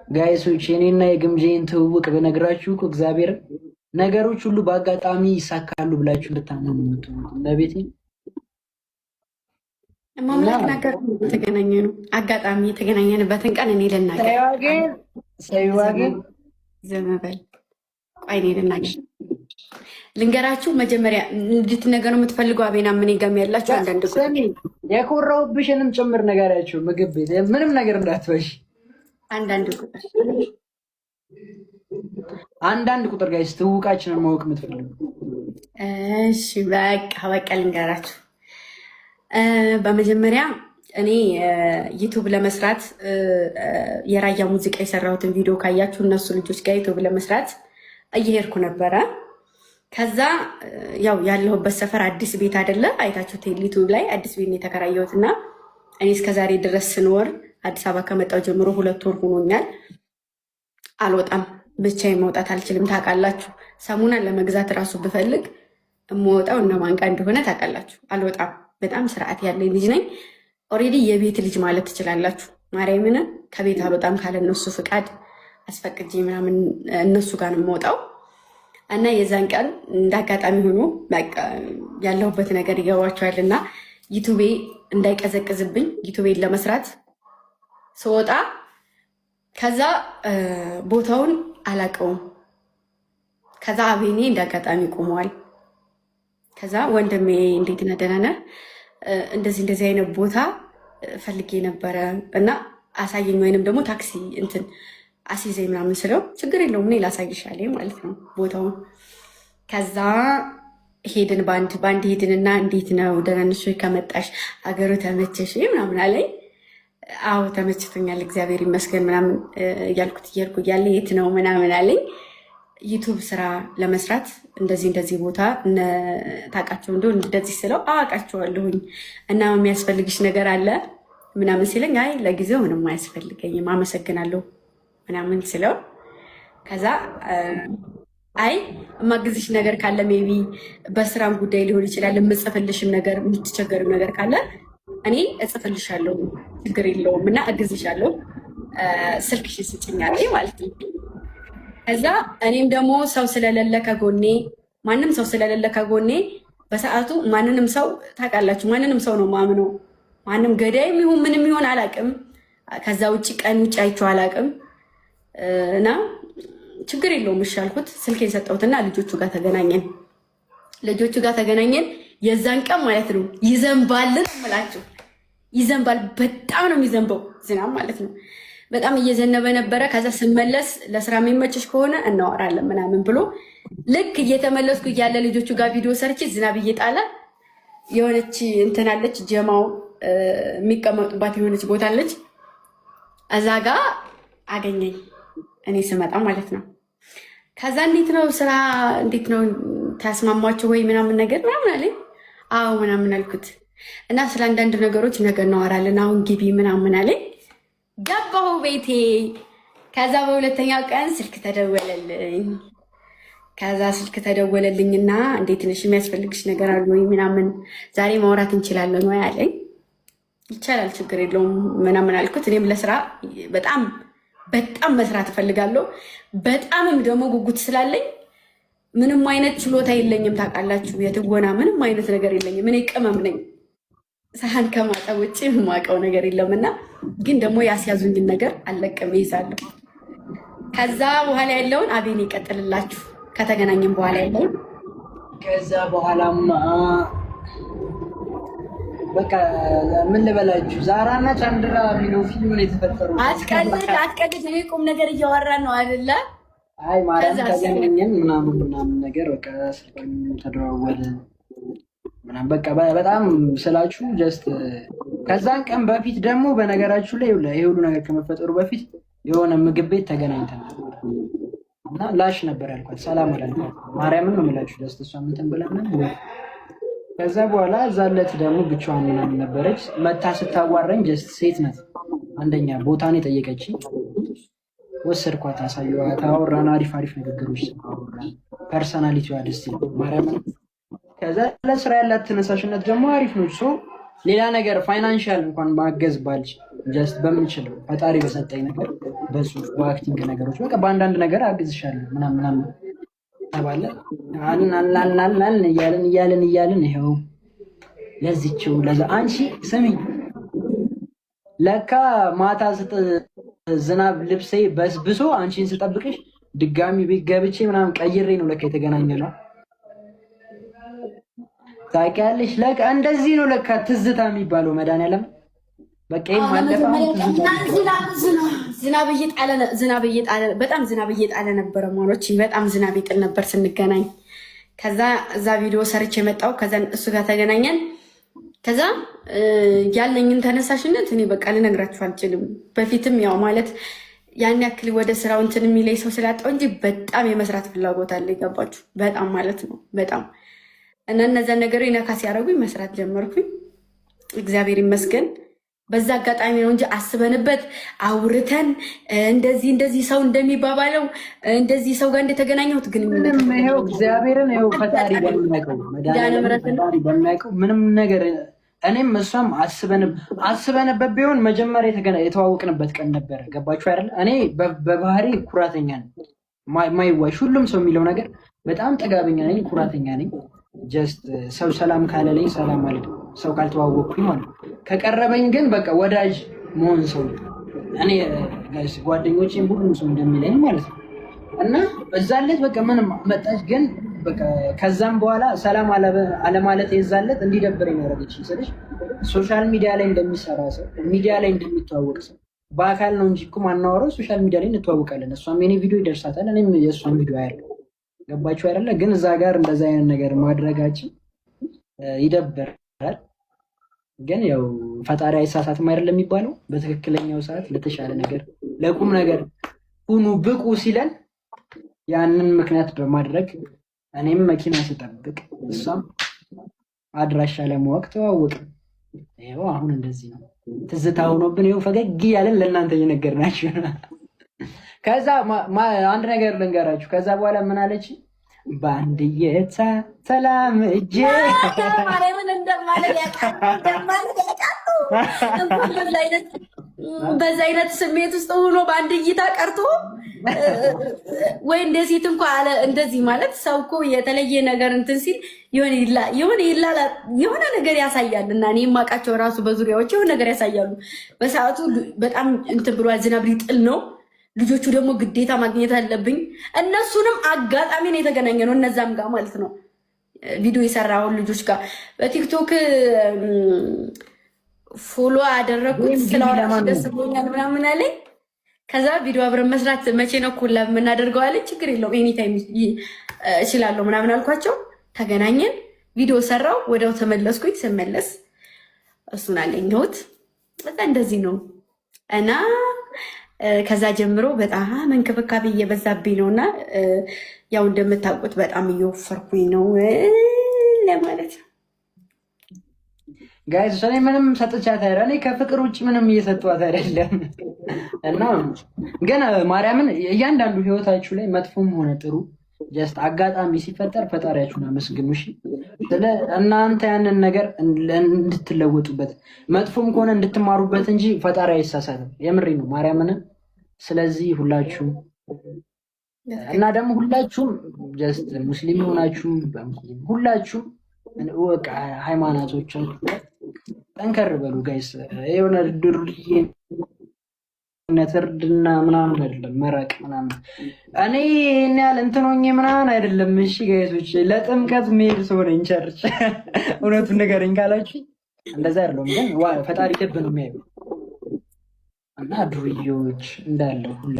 Guys ኦች፣ የኔና የግምጄን ትውውቅ ብነግራችሁ እኮ እግዚአብሔርን ነገሮች ሁሉ በአጋጣሚ ይሳካሉ ብላችሁ እንድታምኑ ነው የምትሆኑት። ለቤቴ ማምላክ ነገር የተገናኘ ነው። አጋጣሚ የተገናኘንበትን ቀን እኔ ልናገር። ሰይዋግን ዝም በል ቆይ፣ እኔ ልናገር ልንገራችሁ። መጀመሪያ እንድትነገሩ የምትፈልገው አቤና ምን ጋም ያላችሁ አንዳንድ ስሚ፣ የኮራሁብሽንም ጭምር ነገሪያቸው። ምግብ ቤት ምንም ነገር እንዳትበሽ። አንዳንድ ቁጥር። አንዳንድ ቁጥር guys፣ ትውውቃችንን ማወቅ የምትፈልጉ። እሺ፣ በቃ በቃ ልንገራችሁ። በመጀመሪያ እኔ YouTube ለመስራት የራያ ሙዚቃ የሰራሁትን ቪዲዮ ካያችሁ እነሱ ልጆች ጋር YouTube ለመስራት እየሄድኩ ነበረ። ከዛ ያው ያለሁበት ሰፈር አዲስ ቤት አይደለ፣ አይታችሁት YouTube ላይ አዲስ ቤት ነው የተከራየሁት እና እኔ እስከዛሬ ድረስ ስኖር አዲስ አበባ ከመጣሁ ጀምሮ 2 ወር ሆኖኛል። አልወጣም፣ ብቻዬን መውጣት አልችልም። ታውቃላችሁ፣ ሳሙናን ለመግዛት እራሱ ብፈልግ የምወጣው እነማን ጋር እንደሆነ ታውቃላችሁ። አልወጣም። በጣም ስርዓት ያለኝ ልጅ ነኝ። Already የቤት ልጅ ማለት ትችላላችሁ። ማርያምን ከቤት አልወጣም ካለ እነሱ ፍቃድ አስፈቅጄ ምናምን እነሱ ጋር ነው የምወጣው። እና የዛን ቀን እንደ አጋጣሚ ሆኖ በቃ ያለሁበት ነገር ይገባቸዋል እና YouTube ኤ እንዳይቀዘቅዝብኝ YouTube ኤን ለመስራት ስወጣ ከዛ ቦታውን አላውቀውም። ከዛ አቤኔ እንደ አጋጣሚ ቆመዋል። ከዛ ወንድሜ እንዴት ነህ ደህና ነህ? እንደዚህ እንደዚህ አይነት ቦታ ፈልጌ ነበረ እና አሳየኝ ወይንም ደግሞ ታክሲ እንትን አስይዘኝ ምናምን ስለው ችግር የለውም እኔ ላሳይሻለሁ ማለት ነው ቦታውን። ከዛ ሄድን፣ በአንድ በአንድ ሄድንና እንዴት ነው ደህና ነሽ ወይ? ከመጣሽ አገሩ ተመቸሽ ምናምን አለኝ። አዎ ተመችቶኛል እግዚአብሔር ይመስገን ምናምን እያልኩት እየሄድኩ እያለ የት ነው ምናምን አለኝ። YouTube ስራ ለመስራት እንደዚህ እንደዚህ ቦታ ታውቃቸው እንደው እንደዚህ ስለው አውቃቸዋለሁኝ እና የሚያስፈልግሽ ነገር አለ ምናምን ሲለኝ አይ ለጊዜው ምንም አያስፈልገኝም አመሰግናለሁ ምናምን ስለው ከዛ አይ የማግዝሽ ነገር ካለ maybe በስራም ጉዳይ ሊሆን ይችላል፣ የምጽፍልሽም ነገር የምትቸገሪው ነገር ካለ እኔ እጽፍልሻለሁ፣ ችግር የለውም እና እግዝሻለሁ፣ ስልክሽን ስጭኝ አለኝ ማለት ነው። ከዛ እኔም ደግሞ ሰው ስለሌለ ከጎኔ፣ ማንም ሰው ስለሌለ ከጎኔ በሰዓቱ ማንንም ሰው ታውቃላችሁ፣ ማንንም ሰው ነው ማምነው። ማንም ገዳይም ይሁን ምንም ይሁን አላውቅም። ከዛ ውጭ ቀን ውጭ አይቼው አላውቅም። እና ችግር የለውም እሺ አልኩት። ስልኬን ሰጠሁትና ልጆቹ ጋር ተገናኘን። ልጆቹ ጋር ተገናኘን። የዛን ቀን ማለት ነው ይዘንባል ነው የምላችሁ፣ ይዘንባል። በጣም ነው የሚዘንበው ዝናብ ማለት ነው። በጣም እየዘነበ ነበረ። ከዛ ስመለስ ለስራ የሚመችሽ ከሆነ እናወራለን ምናምን ብሎ ልክ እየተመለስኩ እያለ ልጆቹ ጋር ቪዲዮ ሰርቼ ዝናብ እየጣለ የሆነች እንትን አለች፣ ጀማው የሚቀመጡባት የሆነች ቦታ አለች። እዛ ጋ አገኘኝ እኔ ስመጣ ማለት ነው። ከዛ እንዴት ነው ስራ እንዴት ነው ታስማሟቸው ወይ ምናምን ነገር ምናምን አለኝ። አዎ ምናምን አልኩት እና ስለ አንዳንድ ነገሮች ነገ እናወራለን አሁን ግቢ ምናምን አለኝ። ገባሁ ቤቴ። ከዛ በሁለተኛው ቀን ስልክ ተደወለልኝ። ከዛ ስልክ ተደወለልኝና እንዴት ነሽ የሚያስፈልግሽ ነገር አለ ወይ ምናምን ዛሬ ማውራት እንችላለን ወይ አለኝ። ይቻላል ችግር የለውም ምናምን አልኩት። እኔም ለስራ በጣም በጣም መስራት እፈልጋለሁ። በጣምም ደግሞ ጉጉት ስላለኝ ምንም አይነት ችሎታ የለኝም ታውቃላችሁ። የትወና ምንም አይነት ነገር የለኝም። እኔ ቅመም ነኝ። ሰሃን ከማጠብ ውጭ የማውቀው ነገር የለም እና ግን ደግሞ ያስያዙኝን ነገር አልለቅም፣ ይይዛለሁ። ከዛ በኋላ ያለውን አቤን ይቀጥልላችሁ። ከተገናኘን በኋላ ያለውን። ከዛ በኋላማ በቃ ምን ልበላችሁ፣ ዛራ እና ቻንድራ የሚለው ፊልም ነው የተፈጠረው። አትቀልድ አትቀልድ፣ እኔ ቁም ነገር እያወራን ነው አይደለ? አይ ማርያም ተገናኘን ምናምን ምናምን ነገር በቃ ስልክም ተደዋወልን ምናምን በቃ በጣም ስላችሁ just ከዛን ቀን በፊት ደግሞ በነገራችሁ ላይ ይሄ ሁሉ ነገር ከመፈጠሩ በፊት የሆነ ምግብ ቤት ተገናኝተን እና ላሽ ነበር ያልኳት፣ ሰላም አላልኳት። ማርያምን ነው የምላችሁ። Just እሷ እንትን ብላ ምናምን ከዛ በኋላ እዛ ዕለት ደግሞ ብቻዋን ምናምን ነበረች። መታ ስታዋራኝ just ሴት ናት። አንደኛ ቦታን የጠየቀችኝ ወሰድኳት፣ አሳየኋት፣ አወራን። አሪፍ አሪፍ ንግግሮች አወራን። Personality ዋ ደስ ይላል ማርያምን። ከዛ ለስራ ያላት ተነሳሽነት ደግሞ አሪፍ ነው። So ሌላ ነገር financial እንኳን ማገዝ ባልችል just በምችለው ፈጣሪ በሰጠኝ ነገር በጽሁፍ፣ በ acting ነገሮች፣ በቃ በአንዳንድ ነገር አግዝሻለሁ ምናምን ምናምን ተባለ። አልን አልን አልን አልን እያልን እያልን እያልን ይኸው ለዚችው ለዛ። አንቺ ስሚ፣ ለካ ማታ ዝናብ ልብሴ በስብሶ አንቺን ስጠብቅሽ ድጋሚ ቤት ገብቼ ምናምን ቀይሬ ነው ለካ የተገናኘ ነው። ታውቂያለሽ፣ ለካ እንደዚህ ነው ለካ ትዝታ የሚባለው። መድኃኒዓለም በቃ ይሄም አለፈ። ዝናብ እየጣለ፣ በጣም ዝናብ እየጣለ ነበረ። ማሮች፣ በጣም ዝናብ ይጥል ነበር ስንገናኝ። ከዛ እዛ ቪዲዮ ሰርቼ የመጣው፣ ከዛ እሱ ጋር ተገናኘን። ከዛ ያለኝን ተነሳሽነት እኔ በቃ ልነግራችሁ አልችልም። በፊትም ያው ማለት ያን ያክል ወደ ስራው እንትን የሚለይ ሰው ስላጣው እንጂ በጣም የመስራት ፍላጎት አለ። ይገባችሁ? በጣም ማለት ነው፣ በጣም። እና እነዚያን ነገሮች ነካ ሲያደርጉኝ መስራት ጀመርኩኝ። እግዚአብሔር ይመስገን። በዛ አጋጣሚ ነው እንጂ አስበንበት አውርተን እንደዚህ እንደዚህ ሰው እንደሚባባለው እንደዚህ ሰው ጋር እንደተገናኘሁት ግንኙነት ምንም ይኸው እግዚአብሔርን፣ ይኸው ፈጣሪ በሚያውቀው፣ መድኃኒዓለም ፈጣሪ በሚያውቀው ምንም ነገር እኔም እሷም አስበንበት ቢሆን መጀመሪያ የተዋወቅንበት ቀን ነበረ። ገባችሁ አይደለ? እኔ በባህሪ ኩራተኛ ነኝ። ማይዋሽ ሁሉም ሰው የሚለው ነገር በጣም ጥጋበኛ ነኝ፣ ኩራተኛ ነኝ። Just ሰው ሰላም ካለለኝ ሰላም አልልም፣ ሰው ካልተዋወቅኩኝ ማለት ነው። ከቀረበኝ ግን በቃ ወዳጅ መሆን ሰው ነኝ። እኔ guys ጓደኞቼም ሁሉም ሰው እንደሚለኝ ማለት ነው። እና በዛለት በቃ ምንም መጣች፣ ግን በቃ ከዛም በኋላ ሰላም አለማለት የዛለት እንዲደብረኝ ያደረገችኝ ስልሽ social media ላይ እንደሚሰራ ሰው፣ ሚዲያ ላይ እንደሚተዋወቅ ሰው፣ በአካል ነው እንጂ እኮ ማናወራው social media ላይ እንተዋወቃለን። እሷም የኔ ቪዲዮ ይደርሳታል፣ እኔም የእሷን ቪዲዮ አያለሁ። ገባችሁ አይደለ? ግን እዛ ጋር እንደዛ አይነት ነገር ማድረጋችን ይደብራል። ግን ያው ፈጣሪ አይሳሳትም አይደለም የሚባለው? በትክክለኛው ሰዓት ለተሻለ ነገር፣ ለቁም ነገር ሁኑ ብቁ ሲለን ያንን ምክንያት በማድረግ እኔም መኪና ስጠብቅ እሷም አድራሻ ለማወቅ ተዋወቅን። ይኸው አሁን እንደዚህ ነው። ትዝታ ሆኖብን ይኸው ፈገግ እያለን ለእናንተ እየነገርናችሁ። ከዛ አንድ ነገር ልንገራችሁ። ከዛ በኋላ ምን አለች? በአንድ እይታ ተላምጄ ማርያምን እንደማለት ያውቃሉ፣ እንደማለት ያውቃሉ። እንኳን በዛ አይነት ስሜት ውስጥ ሆኖ በአንድ እይታ ቀርቶ ወይ እንደ ሴት እንኳ አለ እንደዚህ ማለት ሰው እኮ የተለየ ነገር እንትን ሲል የሆነ ነገር ያሳያል። እና እኔ የማውቃቸው ራሱ በዙሪያዎች የሆነ ነገር ያሳያሉ። በሰዓቱ በጣም እንትን ብሏል፣ ዝናብ ሊጥል ነው። ልጆቹ ደግሞ ግዴታ ማግኘት አለብኝ። እነሱንም አጋጣሚ ነው የተገናኘ ነው እነዛም ጋር ማለት ነው፣ ቪዲዮ የሰራውን ልጆች ጋር በቲክቶክ follow አደረግኩት። ስለዋራሽ ደስ ብሎኛል ምናምን አለኝ። ከዛ ቪዲዮ አብረን መስራት መቼ ነው collab የምናደርገው አለኝ። ችግር የለውም፣ anytime እችላለሁ ምናምን አልኳቸው። ተገናኘን፣ ቪዲዮ ሰራው፣ ወዲያው ተመለስኩኝ። ስመለስ እሱን አገኘሁት። በቃ እንደዚህ ነው። እና ከዛ ጀምሮ በጣም እንክብካቤ እየበዛብኝ ነው። እና ያው እንደምታውቁት በጣም እየወፈርኩኝ ነው ለማለት ነው። Guys፣ እኔ ምንም ሰጥቻት አይደል? እኔ ከፍቅር ውጭ ምንም እየሰጧት አይደለም። እና ግን ማርያምን እያንዳንዱ ህይወታችሁ ላይ መጥፎም ሆነ ጥሩ just አጋጣሚ ሲፈጠር ፈጣሪያችሁን አመስግኑ። እሺ፣ ስለ እናንተ ያንን ነገር እንድትለወጡበት፣ መጥፎም ከሆነ እንድትማሩበት እንጂ ፈጣሪ አይሳሳትም። የምሬ ነው ማርያምን። ስለዚህ ሁላችሁም እና ደግሞ ሁላችሁም just ሙስሊም ሆናችሁ በሙስሊም ሁላችሁም በቃ ሃይማኖቶቻችሁ ጠንከር በሉ guys። የሆነ ዱርዬነት እርድና ምናምን አይደለም፣ መራቅ ምናምን። እኔ ይሄን ያህል እንትን ሆኜ ምናምን አይደለም። እሺ guys ኦች፣ ለጥምቀት መሄድ ሰው ነኝ church። እውነቱን ንገረኝ ካላችሁ እንደዛ አይደለም፣ ግን ፈጣሪ ልብ ነው የሚያየው። እና ዱርዬዎች እንዳለ ሁላ